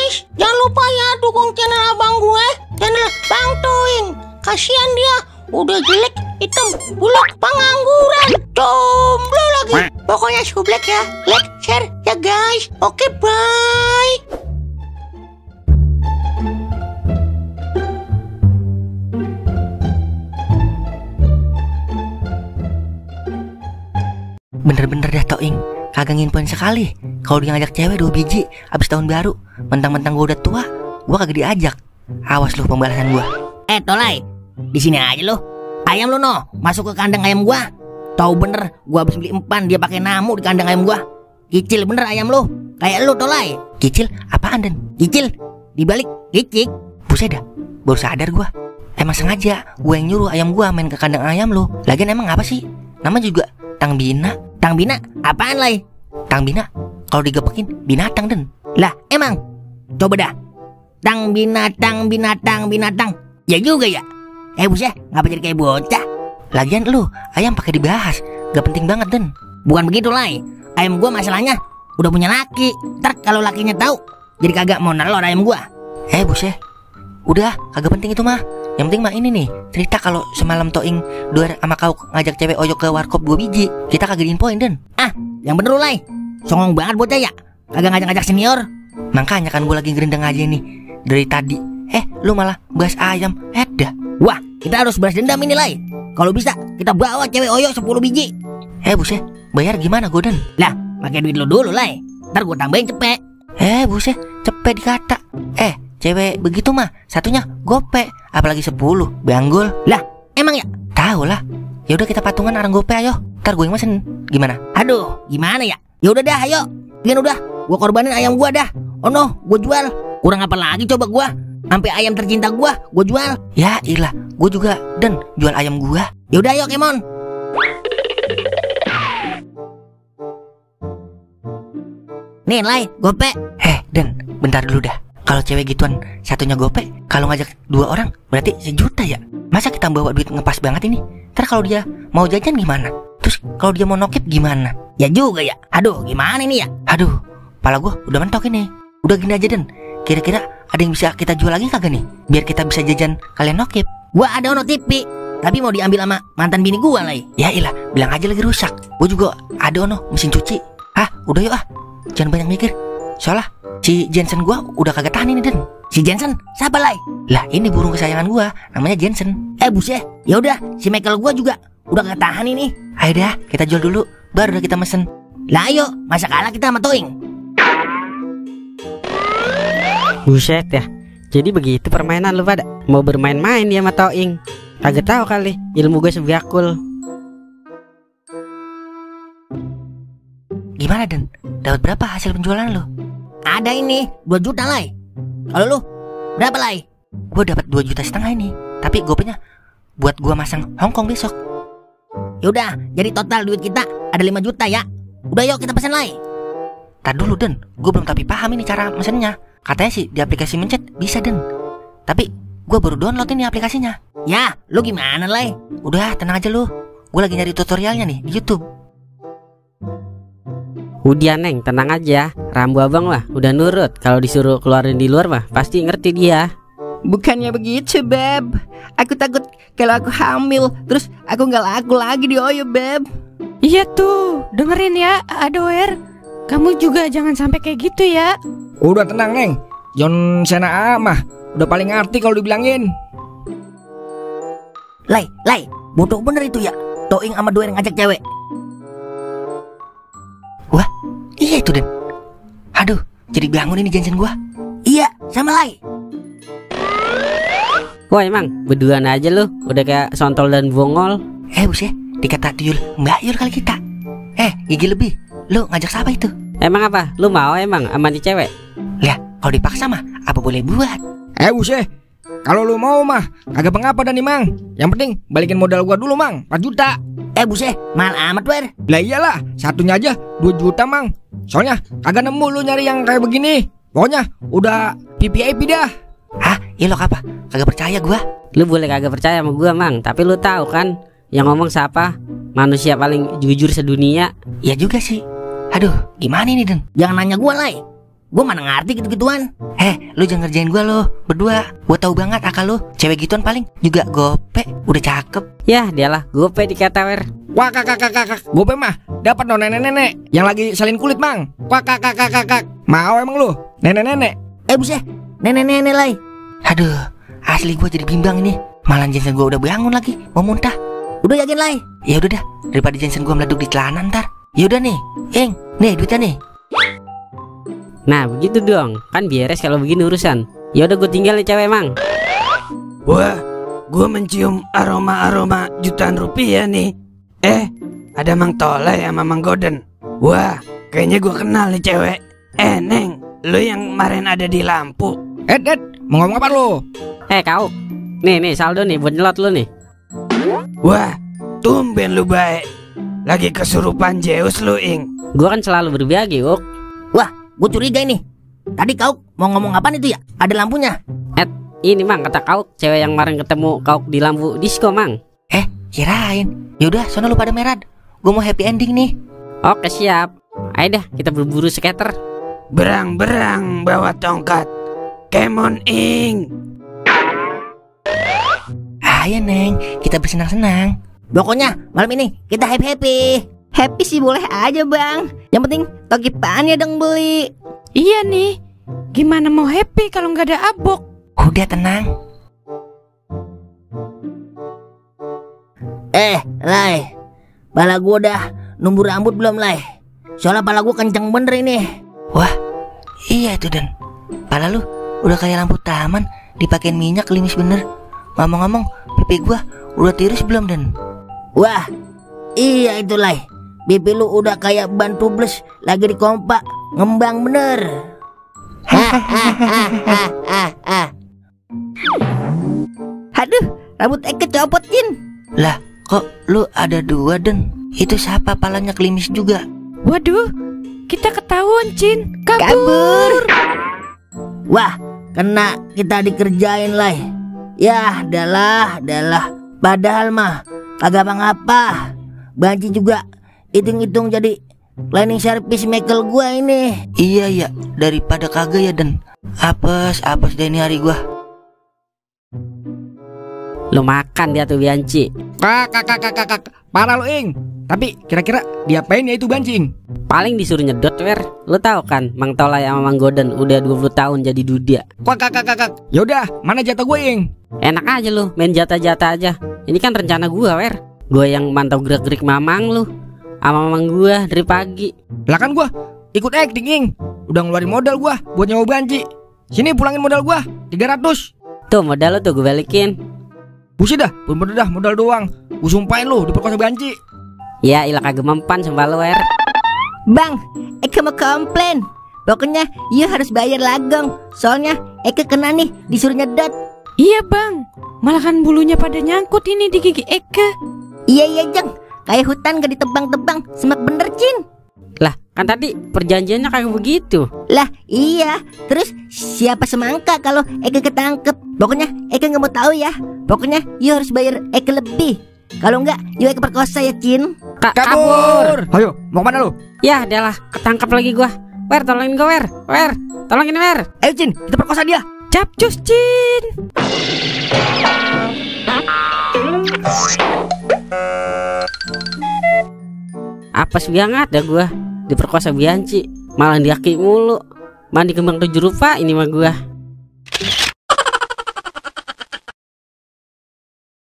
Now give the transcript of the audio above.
guys, jangan lupa ya dukung channel abang gue, channel Bang Toing. Kasihan dia, udah jelek, hitam, buluk, pengangguran, jomblo lagi. Pokoknya sublek ya, like, share ya guys. Oke, bye. Bener-bener dah Toing, kagak nginpoin sekali. Kalau dia ngajak cewek 2 biji abis tahun baru, mentang-mentang gua udah tua, gua kagak diajak. Awas lu pembalasan gua. Tolai, di sini aja lu. Ayam lu no, masuk ke kandang ayam gua. Tahu bener, gua habis beli empan dia pakai namu di kandang ayam gua. Kicil bener ayam lu, kayak lu Tolai. Kicil apaan Den? Kicil, dibalik kicik. Buset dah, baru sadar gua. Emang sengaja gua yang nyuruh ayam gua main ke kandang ayam lu. Lagian emang apa sih? Nama juga Tang Bina. Tang Bina, apaan Lai? Tang Bina, kalau digepekin binatang Den. Lah, emang? Coba dah. Tang binatang, binatang, binatang. Ya juga ya. Buset, ngapa jadi kayak bocah? Lagian lu, ayam pakai dibahas. Gak penting banget Den. Bukan begitu Lai. Ayam gua masalahnya udah punya laki. Ntar kalau lakinya tahu, jadi kagak mau nelor ayam gua. Buset. Udah, kagak penting itu mah. Yang penting mah ini nih, cerita kalau semalam Toing Duar sama kau ngajak cewek oyok ke warkop 2 biji. Kita kagak diinfoin Den. Yang bener lu Lai. Songong banget bocah ya. Kagak ngajak-ngajak senior. Makanya kan gue lagi ngerendang aja nih dari tadi. Lu malah bahas ayam. Dah. Wah, kita harus balas dendam ini Lai. Kalau bisa kita bawa cewek oyok 10 biji. Buset, bayar gimana Goden? Lah, pakai duit lu dulu Lai. Ntar gue tambahin cepet. Buset, cepet dikata. Cewek begitu mah satunya gope, apalagi 10 banggol. Lah, emang ya? Tahu lah. Ya udah kita patungan arang gope ayo. Ntar gue yang mesen. Gimana? Aduh, gimana ya? Ya udah dah, ayo. Pian udah, gua korbanin ayam gua dah. Oh no, gua jual. Kurang apa lagi coba gua? Sampai ayam tercinta gua jual. Ya ilah, gua juga Den jual ayam gua. Ya udah ayo Kemon. Nih Lai, gope. Den, bentar dulu dah. Kalau cewek gituan satunya gope, kalau ngajak 2 orang berarti 1 juta ya. Masa kita bawa duit ngepas banget ini? Ntar kalau dia mau jajan gimana? Terus kalau dia mau nokip gimana? Ya juga ya. Aduh, gimana ini ya? Aduh, pala gua udah mentok ini. Udah gini aja Den. Kira-kira ada yang bisa kita jual lagi kagak nih? Biar kita bisa jajan kalian nokip. Gua ada ono TV, tapi mau diambil sama mantan bini gua Lai. Ya ilah, bilang aja lagi rusak. Gua juga ada ono mesin cuci. Udah yuk jangan banyak mikir. Soalnya si Jensen gua udah kagak tahan ini Den. Si Jensen? Siapa Lai? Lah ini burung kesayangan gua, namanya Jensen. Buset. Ya udah, si Michael gua juga udah kagak tahan ini. Ayo dah, kita jual dulu, baru dah kita mesen. Lah ayo, masa kalah kita sama Toing. Buset ya. Jadi begitu permainan lu pada. Mau bermain-main ya sama Toing. Kagak tahu kali ilmu gue sebiakul. Gimana Den? Dapat berapa hasil penjualan lu? Ada ini 2 juta Lai. Kalau lu berapa Lai? Gua dapat 2,5 juta ini. Tapi gopenya buat gua masang Hongkong besok. Yaudah, jadi total duit kita ada 5 juta ya. Udah yuk kita pesen Lai. Tar dulu Den, gua belum tapi paham ini cara mesennya. Katanya sih di aplikasi mencet bisa Den. Tapi gua baru download ini aplikasinya. Ya, lu gimana Lai? Udah tenang aja lu. Gua lagi nyari tutorialnya nih di YouTube. Udah Neng, tenang aja. Rambu abang mah udah nurut. Kalau disuruh keluarin di luar mah pasti ngerti dia. Bukannya begitu Beb. Aku takut kalau aku hamil terus aku nggak laku lagi di Oyo Beb. Iya tuh, dengerin ya Adoer. Kamu juga jangan sampai kayak gitu ya. Udah tenang Neng. John Sena mah udah paling ngerti kalau dibilangin. Lai, bodoh bener itu ya. Toing sama Doer ngajak cewek. Wah, iya itu Den. Aduh, jadi bangun ini Jensen gua. Iya, sama Lai. Wah emang berduaan aja lu. Udah kayak sontol dan bongol. Buset, dikata tuyul Mbak Yul kali kita. Gigi lebih. Lu ngajak siapa itu? Emang apa? Lu mau emang sama di cewek? Lah, kalau dipaksa mah apa boleh buat? Buset. Kalau lu mau mah kagak pengapa dan nih Mang. Yang penting balikin modal gua dulu Mang, 4 juta. Buset, mahal amat Wer. Lah iyalah, satunya aja 2 juta Mang. Soalnya kagak nemu lu nyari yang kayak begini. Pokoknya udah PPIP dah. Iya lo apa? Kagak percaya gua. Lu boleh kagak percaya sama gua Mang, tapi lu tahu kan yang ngomong siapa? Manusia paling jujur sedunia. Iya juga sih. Aduh, gimana ini Den? Jangan nanya gua Lai. Gue mana ngerti gitu-gituan. Lu jangan ngerjain gua lo berdua. Gua tahu banget akal lo. Cewek gituan paling juga gope, udah cakep. Yah dialah gope dikata wer. Wah kakak, gope mah dapat no nenek-nenek yang lagi salin kulit mang. Wah kakak, mau emang lu nenek-nenek? Buset, nenek-nenek Lai. Aduh, asli gua jadi bimbang ini. Malah Jensen gua udah bangun lagi, mau muntah. Udah yakin Lai? Ya udah dah, daripada Jensen gua meleduk di celana ntar. Ya udah nih, nih duitnya nih. Nah begitu dong, kan beres kalau begini urusan. Ya udah gue tinggal nih cewek mang. Wah, gue mencium aroma jutaan rupiah nih. Ada Mang Tolai sama Mang Goden. Wah, kayaknya gue kenal nih cewek. Neng, lu yang kemarin ada di lampu. Ed, mau ngomong apa lu? Kau, nih saldo nih buat nyelot lu nih. Wah, tumben lu baik. Lagi kesurupan Zeus lu ing. Gue kan selalu berbagi Uk. Wah, gue curiga ini. Tadi kau mau ngomong apaan itu ya? Ada lampunya. Ini mang kata kau cewek yang kemarin ketemu kau di lampu disco mang. Kirain. Yaudah, sono lu pada merad. Gue mau happy ending nih. Oke siap. Ayo dah kita berburu skater. Berang-berang bawa tongkat. Kemon ing. Ayo Neng, kita bersenang-senang. Pokoknya malam ini kita happy. Happy sih boleh aja bang. Yang penting tokipannya dong beli. Iya nih. Gimana mau happy kalau nggak ada abok? Udah tenang. Lai. Pala gua udah numbuh rambut belum Lai? Soalnya pala gua kenceng bener ini. Wah, iya itu Dan. Pala lu udah kayak lampu taman, dipakein minyak limis bener. Ngomong-ngomong, pipi gua udah tirus belum Dan? Wah, iya itu Lai. Pipi lu udah kayak ban tubles lagi di kompak, ngembang bener. Aduh, rambut Eke copot Jin. Lah, kok lu ada dua Dan? Itu siapa palanya klimis juga? Waduh, kita ketahuan Cin. Kabur. Wah, kena kita dikerjain Lai. Yah, dalah. Padahal mah kagak apa-apa. Banci juga hitung-hitung jadi cleaning service Michael gua ini. Iya ya, daripada kagak ya Dan. Apes deh ini hari gua. Lu makan dia tuh Bianci. Kakak, parah lu ing. Tapi kira-kira diapain ya itu bancing? Paling disuruh nyedot wer. Lu tahu kan Mang Tolai sama Mang Goden udah 20 tahun jadi dudia. Kakak. Yaudah, mana jatah gue ing? Enak aja lu main jatah-jatah aja. Ini kan rencana gua wer. Gua yang mantau gerak-gerik mamang lu sama mamang gua dari pagi. Lah kan gue ikut acting ing. Udah ngeluarin modal gue buat nyawa banci. Sini pulangin modal gue 300. Tuh modal lu tuh gue balikin. Buset dah, bener dah modal doang. Gue sumpahin lu diperkosa banci. Ya ilah kagak mempan sumpah lu wer. Bang, Eke mau komplain. Pokoknya you harus bayar lagong. Soalnya Eke kena nih disuruh nyedot. Iya bang, malahan bulunya pada nyangkut ini di gigi Eke. Iya Jeng. Kayak hutan gak ditebang-tebang. Semak bener Cin. Lah kan tadi perjanjiannya kagak begitu. Lah iya. Terus siapa semangka kalau Eke ketangkep. Pokoknya Eke gak mau tahu ya. Pokoknya you harus bayar Eke lebih. Kalau enggak you Eke perkosa ya Cin. Kabur. Ayo, mau kemana lu? Ya adalah ketangkap lagi gua. Wer tolongin gua wer. Wer tolongin wer. Ayo Cin, kita perkosa dia. Capcus Cin. Apes banget dah gua diperkosa Bianci. Malah diaki mulu. Mandi kembang 7 rupa ini mah gua.